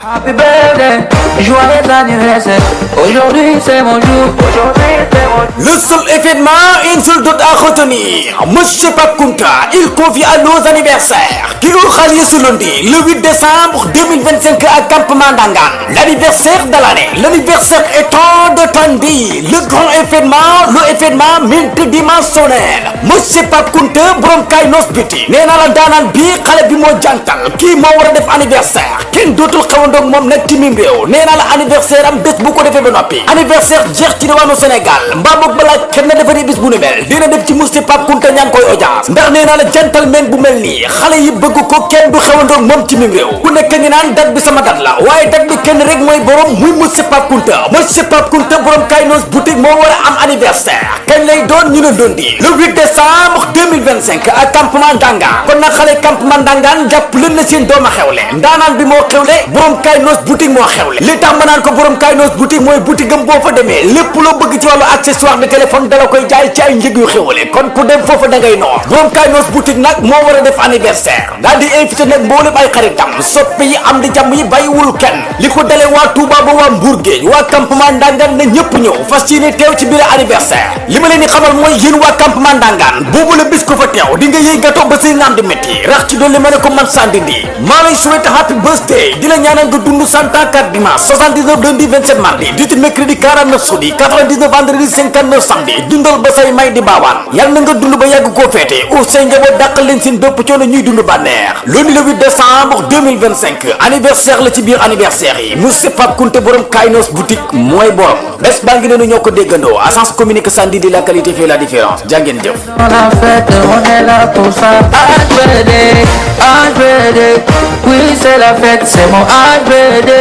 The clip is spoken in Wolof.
Happy birthday, joyeux anniversaire. Aujourd'hui c'est mon jour, aujourd'hui c'est mon jour. Le seul événement, une seule date à retenir. Monsieur Pape Kounta, il confie à nos anniversaires qui ont rallié ce lundi, le 8 décembre 2025 à Campement Ndangan. L'anniversaire de l'année, l'anniversaire étant de Tandi, le grand événement, le événement multidimensionnel. Monsieur Pape Kounta, borom Kaynos Beauty. Nee naa la daanaan bii xale bi moo jantal kii moo war a def anniversaire kenn dootul xawandoog moom nag ci mim réew nee naa la anniversaire am bés bu ko defee ba noppi anniversaire jeex ci diwaanu Sénégal mbaa boog balaa kenn defari bis bu ni mel dina def ci Monsieur Pape Kounta ñaan koy audience ndax nee naa la gentleman bu mel nii xale yi bëgg ko kenn du xawandoog moom ci mim réew ku nekk ngi naan date bi sama date la waaye date bi kenn rek mooy borom muy Monsieur Pape Kounta Monsieur Pape Kounta borom Kaynos boutique moo war a am anniversaire kañ lay doon ñu ne dondi le 8 décembre 2025 à Campement Ndangan kon nag xale Campement Ndangan jàpp leen na seen doom a xewle ndaanaan bi moo xewle borom Kaynos boutique moo xewle li tax ma naan ko borom Kaynos boutique mooy boutique am boo fa demee lépp loo bëgg ci wàllu accessoire de téléphone dala koy jaay ci ay njëg yu xewle kon ku dem foofa da ngay noor borom Kaynos boutique nag moo war a def anniversaire daal di invité nag mboolem ay xaritam soppe yi am di jàmm yi bàyyiwul kenn li ko dalee waa Touba ba waa Mbour Géej waa Campement Ndangan na ñëpp ñëw fas yéene teew ci biir anniversaire li ma leen di xamal mooy yéen waa Campement Ndangan boobu la bis ko fa teew di nga yëy gâteau ba say naam di métti rax ci dolli ma ne ko man Sandindi maa lay souhaité happy birthday di la ñaanal nga dund 100 ans 4 dimanche 79 lundi 27 mardi 18 mercredi 49 jeudi 99 vendredi 59 samedi dundal ba say may di baawaan yàlla na nga dund ba yàgg koo féete au say njaboot dàqal leen seen bépp coono ñuy dund bànneex lundi le 8 décembre 2025 anniversaire la ci biir anniversaire yi Monsieur Pape Kounta borom Kaynos boutique mooy borom bés baa ngi neenu ñoo ko déggandoo agence communique Sandindi la qualité fait la différence jàngeen jëf. On a fête, on est là pour ça. Happy birthday, oui c'est la fête, c'est mon happy birthday.